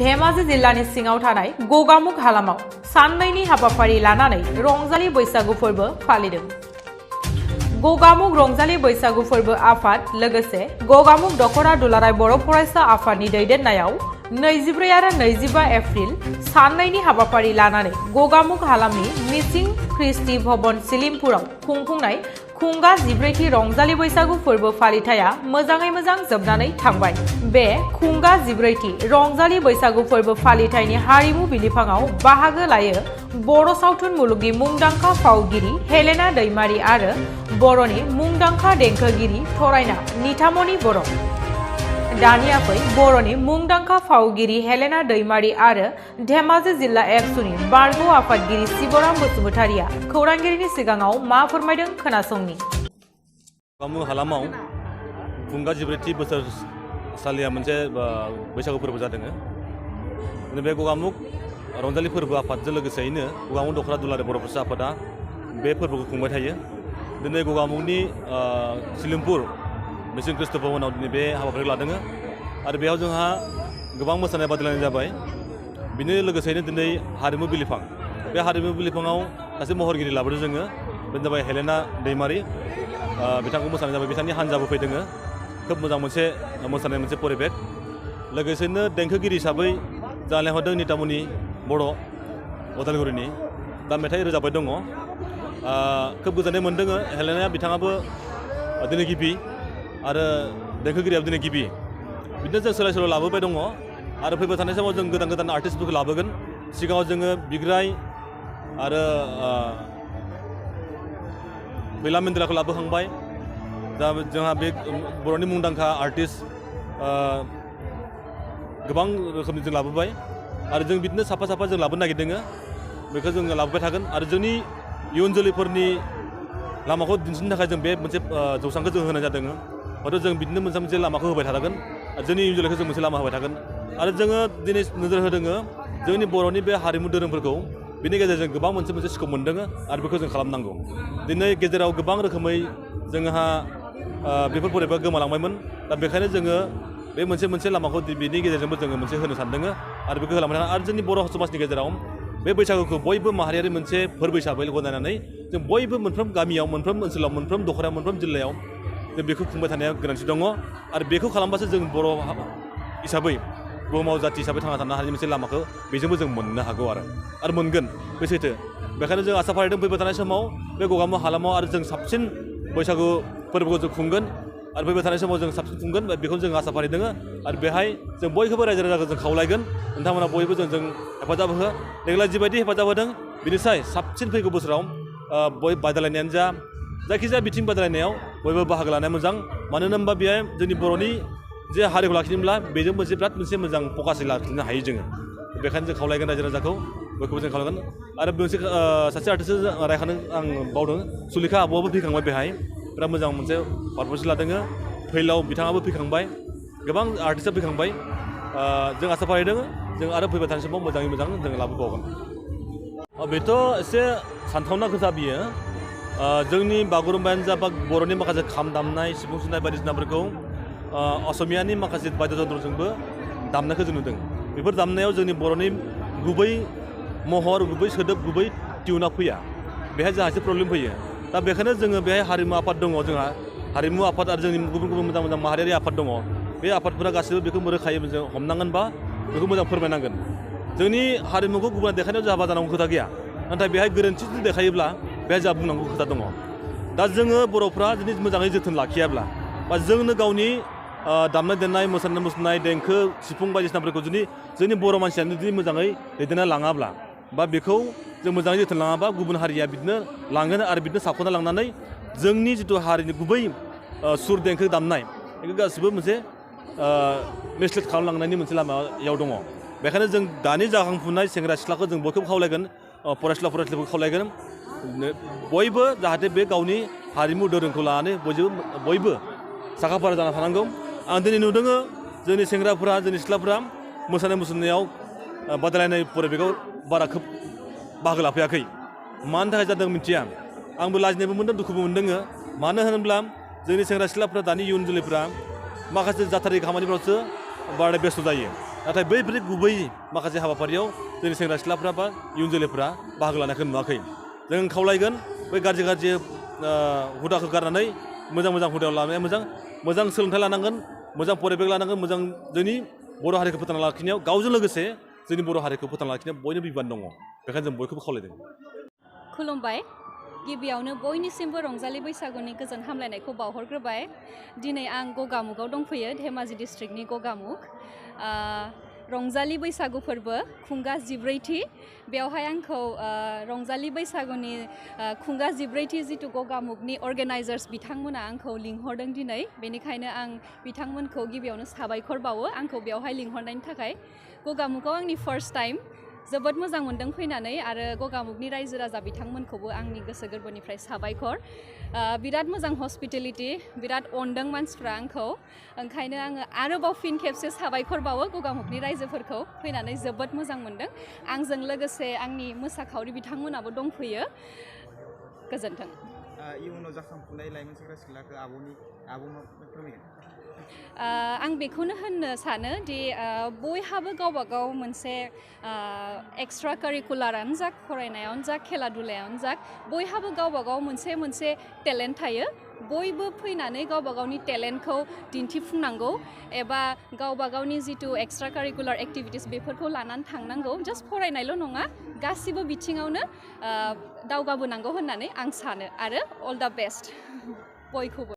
धेमाजि जिल्लानि सिङाव थानाय गगामुग हालामाव साननैनि हाबाफारि लानानै रंजालि बैसागु फोरबो फालिदों। गगामुग रंजालि बैसागु फोरबो आफाद लोगोसे गगामुग दखरा दुलाराय बर' फरायसा आफादनि दैदेननायाव 24 आरो 25 एप्रिल साननैनि हाबाफारि लानानै गगामुग हालामनि मिसिं ख्रिस्टि भवन सिलिमपुराव खुंफुंनाय खुंगा 14थि रंजालि बैसागु फोरबो फालिथाया मोजाङै मोजां जोबनानै थांबाय। बे खुंगा 14थि रंजालि बैसागु फोरबो फालिथायनि हारिमु बिलिफाङाव बाहागो लायो बर' सावथुन मुलुगनि मुंदांखा फावगिरि हेलेना दैमारी आरो बर'नि मुंदांखा देंखोगिरि थरायना निथामनि बर'। दानिया फै बर'नि मुंदांखा फावगिरि हेलेना दैमारी आरो धेमाजि जिल्ला एबसुनि बारग' आफादगिरि शिवराम बसुमतारिया खौरांगिरिनि सिगाङाव मा फोरमायदों खोनासंनि। गगामुग हालामाव खुंगा 14थि बोसोरसालिया मोनसे बैसागु फोरबो जादों। बे गगामुग रंजालि फोरबो आफादजों लोगोसेयैनो गगामुग दखरा दुलाराय बर' फरायसा आफादा बे फोरबोखौ खुंबाय थायो। दिनै गगामुगनि सिलिमपुर मिसिं ख्रिस्टि भवनाव दिनै बे हाबाफारिखौ लादों आरो बेयाव जोंहा गोबां मोसानाय बादायलायनाय जाबाय। बिनि लोगोसेयैनो दिनै हारिमु बिलिफां, बे हारिमु बिलिफाङाव सासे महरगिरि लाबोदों जोङो, बेनो जाबाय हेलेना दैमारी। बिथांखौ मोसानाय जाबाय, बिथांनि हान्जाबो फैदों। खोब मोजां मोनसे मोसानाय मोनसे परिबेक। लोगोसेनो देंखोगिरि हिसाबै जा लेंहरदों नितामनि बर' उदालगुरिनि, दा मेथाइ रोजाबबाय दङ। खोब गोजोननाय मोन्दों। हेलेनाया बिथाङाबो दिनै गिबि आरो देंखोगिरियाबो दिनै गिबि। बिदिनो जों सोलाय सोल' लाबोबाय दङ आरो फैबाय थानाय समाव जों गोदान गोदान आर्टिस्टफोरखौ लाबोगोन। सिगाङाव जोङो बिग्राय आरो बैला मेन्देलाखौ लाबोखांबाय। दा जोंहा बे बर'नि मुंदांखा आर्टिस्ट गोबां रोखोमनि जों लाबोबाय आरो जों बिदिनो साफा साफा जों लाबोनो नागिरदों। बेखौ जोङो लाबोबाय थागोन आरो जोंनि इयुन जोलैफोरनि लामाखौ दिन्थिनो थाखाय जों बे मोनसे जौसांखौ जों होनाय जादों। हयथ' जों बिदिनो मोनसे लामाखौ होबाय थागोन आरो जोंनि इयुन जोलैखौ जों मोनसे लामा होबाय थागोन। आरो जोङो दिनै नोजोर होदों जोंनि बर'नि बे हारिमु धोरोमफोरखौ, बिनि गेजेरजों गोबां मोनसे स्कप मोन्दों आरो बेखौ जों खालामनांगौ। दिनै गेजेराव गोबां रोखोमै जोंहा बेफोर परिबेका गोमालांबायमोन। दा बेखायनो जोङो बे मोनसे लामाखौ बिनि गेजेरजोंबो जोङो मोनसे होनो सानदों आरो बेखौ होलांबाय थागोन। आरो जोंनि बर' समाजनि गेजेराव बे बैसागुखौ बयबो माहारियारि मोनसे फोरबो हिसाबै गनायनानै जों बयबो मोनफ्रोम गामियाव, मोनफ्रोम ओनसोलाव, मोनफ्रोम दखरायाव, मोनफ्रोम जिल्लायाव जों बेखौ खुंबाय थानाया गोनांथि दङ। आरो बेखौ खालामबासो जों बर' हिसाबै, बुहुमाव जाथि हिसाबै थांना थानो हानायनि मोनसे लामाखौ बेजोंबो जों मोननो हागौ आरो मोनगोन, बे सैथो। बेखायनो जों आसा फारिदों फैबाय थानाय समाव बे गगामुग हालामाव आरो जों साबसिन बैसागु फोरबोखौ जों खुंगोन आरो फैबाय थानाय समाव जों साबसिन खुंगोन, बेखौ जों आसा फारिदों। आरो बेहाय जों बयखौबो रायजो राजाखौ जों खावलायगोन, नोंथांमोना बयबो जों हेफाजाब हो। देग्लाय जिबायदि हेफाजाब होदों बिनिफ्राय साबसिन फैगौ बोसोराव बय बादायलायनायानो जा, जायखिजाया बिथिं बादायलायनायाव बयबो बाहागो लानाया मोजां। मानो होनोबा बेहाय जोंनि बर'नि जे हारिखौ लाखिनोब्ला बेजों बिराद मोनसे मोजां फकासै लाखिनो हायो जोङो। बेखायनो जों खावलायगोन रायजो राजाखौ, बयखौबो जों खावलायगोन। आरो मोनसे सासे आर्टिस्टजों रायखांनो आं बावदों, सुलेखा आब'आबो फैखांबाय बेहाय, बिराद मोजां मोनसे पारफरमेन्स लादों। फैलाव बिथाङाबो फैखांबाय, गोबां आर्टिस्टआ फैखांबाय। जों आसा फारिदों जों आरो फैबाय थानाय समाव मोजाङै मोजां जों लाबोबावगोन। बेथ' एसे सानथावना खोथा बियो। जोंनि बागुरुम्बायानो जा बा बर'नि माखासे खाम दामनाय, सिफुं सुनाय बायदिसिनाफोरखौ असमियानि माखासे बाद्यजन्त्रजोंबो दामनायखौ जों नुदों। बेफोर दामनायाव जोंनि बर'नि गुबै महर, गुबै सोदोब, गुबै टिउना फैया। बेहाय जोंहा एसे प्रब्लेम फैयो। दा बेखायनो जोङो बेहाय हारिमु आफाद दङ, जोंहा हारिमु आफाद आरो जोंनि गुबुन गुबुन मोजां मोजां माहारियारि आफाद दङ। बे आफादफोरा गासैबो बेखौ रोखायै जों हमनांगोन बा बेखौ मोजां फोरमायनांगोन। जोंनि हारिमुखौ गुबुना देखायनायाव जोंहा बादा नांगौ खोथा गैया, नाथाय बेहाय गोरोन्थि देखायोब्ला बेहाय जोंहा बुंनांगौ खोथा दङ। दा जोङो बर'फ्रा जुदि मोजाङै जोथोन लाखियाब्ला बा जोंनो गावनि दामनाय देनाय, मोसानाय मुसुरनाय, देंखो, सिफुं बायदिसिनाफोरखौ जुदि जोंनि बर' मानसियानो जुदि मोजाङै दैदेनना लाङाब्ला बा बेखौ जों मोजाङै जोथोन लाङाबा गुबुन हारिया बिदिनो लांगोन आरो बिदिनो साबख'ना लांनानै जोंनि जिथु हारिनि गुबै सुर देंखो दामनाय बेखौ गासिबो मोनसे मिसलिड खालामलांनायनि मोनसे लामायाव दङ। बेखायनो जों दानि जाखांफुनाय सेंग्रा सिख्लाखौ जों बयखौबो खावलायगोन, फरायसुलिफोरखौ खावलायगोन, बयबो जाहाथे बे गावनि हारिमु धोरोमखौ लानानै बयबो साखाफारा जाना थानांगौ। आं दिनै नुदों जोंनि सेंग्राफोरा, जोंनि सिख्लाफोरा मोसानाय मुसुरनायाव बादायलायनाय परिबेकाव बारा खोब बाहागो लाफैयाखै। मानि थाखाय जादों मिथिया। आंबो लाजिनायबो मोन्दों, दुखुबो मोन्दों। मानो होनोब्ला जोंनि सेंग्रा सिख्लाफ्रा, दानि इयुन जोलैफ्रा माखासे जाथारै खामानिफ्रावसो बारा बेस्थ' जायो। नाथाय बैफोर गुबै माखासे हाबाफारियाव जोंनि सेंग्रा सिख्लाफ्रा बा इयुन जोलैफ्रा बाहागो लानायखौ नुवाखै जों खावलायगोन बै गाज्रि हुदाखौ गारनानै मोजां हुदायाव लानाया मोजां सोलोंथाइ लानांगोन मोजां फरायबाय लानांगोन मोजां जोंनि बर' हारिखौ फोथांना लाखिनायाव गावजों लोगोसे जोंनि बर' हारिखौ फोथांना लाखिनायाव बयनिबो बिबान दङ बेखायनो जों बयखौबो खावलायदों खुलुमबाय गिबियावनो बयनिसिमबो रंजालि बैसागुनि गोजोन हामलायनायखौ बावहरग्रोबाय दिनै आं गगामुगाव दंफैयो धेमाजि डिस्ट्रिक्टनि गगामुग रंजालि बैसागु फोरबो खुंगा 14थि बेवहाय आंखौ रंजालि बैसागुनि खुंगा 14थि जितु गगामुगनि अर्गेनाइजार्स बिथांमोना आंखौ लिंहरदों दिनै बेनिखायनो आं बिथांमोनखौ गिबियावनो साबायखर बावो आंखौ बेवहाय लिंहरनायनि थाखाय गगामुगाव आंनि फार्स्ट टाइम जोबोद मोजां मोनदों फैनानै आरो गगामुगनि रायजो राजा बिथांमोनखौबो आंनि गोसो गोरबोनिफ्राय साबायखर बिराद मोजां हस्पिटेलिटि बिराद अनदों मानसिफ्रा आंखौ ओंखायनो आङो आरोबाव फिन खेबसे साबायखर बावो गगामुगनि रायजोफोरखौ फैनानै जोबोद मोजां मोनदों आंजों लोगोसे आंनि मोसाखावरि बिथांमोनाबो दंफैयो गोजोन्थों इयुनाव जाखांफुनाय लाइमोन सेंग्रा सिख्लाखौ आब'मा फोरमायगोन आं बेखौनो होननो सानो दि बयहाबो गावबागाव मोनसे एक्सट्रा कारिकुलारानो जा फरायनायावनो जा खेला दुलायावनो जा बयहाबो गावबागाव मोनसे टेलेन्ट थायो बयबो फैनानै गावबागावनि टेलेन्टखौ दिन्थिफुंनांगौ एबा गावबागावनि जितु एक्सट्रा कारिकुलार एक्टिभिटिस बेफोरखौ लानानै थांनांगौ जास्ट फरायनायल' नङा गासिबो बिथिङावनो दावगाबोनांगौ होननानै आं सानो आरो अल दा बेस्ट बयखौबो